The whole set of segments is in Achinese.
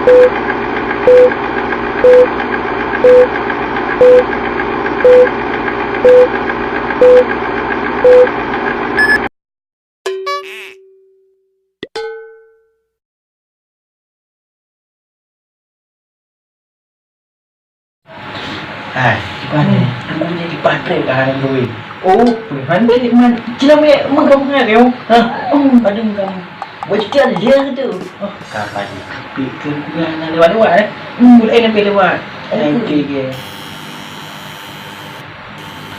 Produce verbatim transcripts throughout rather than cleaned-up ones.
Hai, kiban ni? Aku jadi patrek dah hari ni. Oh, pandai man. Cina punya mengkam kan, yo? Ha? Hmm, padahal kamu. Buat cerita dia tu. Oh, kapan ni? Tapi tu dia nak lewat-lewat, eh? Hmm, boleh nak lewat. Eh, okey, okey.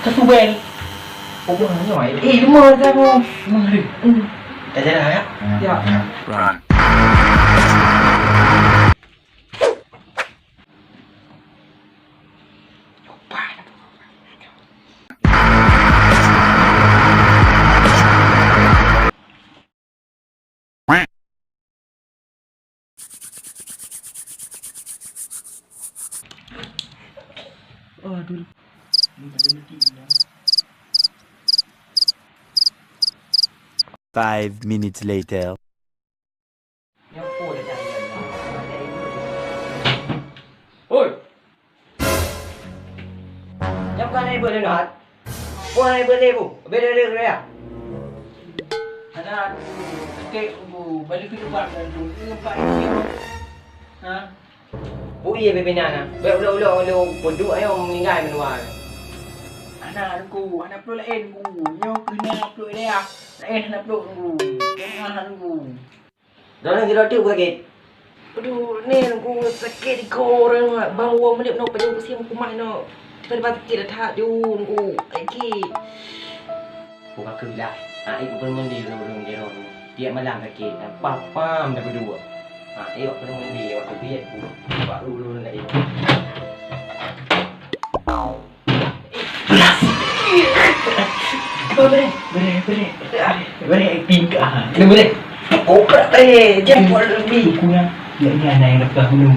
Satu bel. Oh, bukan nyoe. Eh, lima dah tu. Lima hari. Hmm. Dah jalan, ya? Ya. Run. Five minutes later. Hoi! Nyang bukan aneuk buet lôn hat. Bukan aneuk buet lé bu. Beda-beda keu ya. Hana, sakét bu. Balik ke tempat dan tu. Tempat ni. Ha? Bu ye bebe nana. Bèk ulok-ulok lôn peuduek ayo meninggai meuluwa. Hana ku, hana plôh laén bu. Nyoe keuneuk plôh lé ah. Laén hana plôh bu. Jangan hana bu. Droeneuh sidroe teuk sakét. Aduh, nèh, ku sakét di kô ureueng, bang woe meudép nyoe pajoh peusieng kumat nyoe. Tiba-tiba sakét that jun ku. Sakét. Ku ka keuh lah. Ai ku peureumeundi ureueng-ureueng di droeneuh. Tiep malam sakét, pam-pam dah beuduek. Ai ku peureumeundi, ku biet ku. Baru ureueng laén. Bereh, bereh, bereh, bereh, bereh, akting kah. Kena bereh. Koprak teh, jangan buat lebih. Kurang, ya, ni anak yang dah bunuh.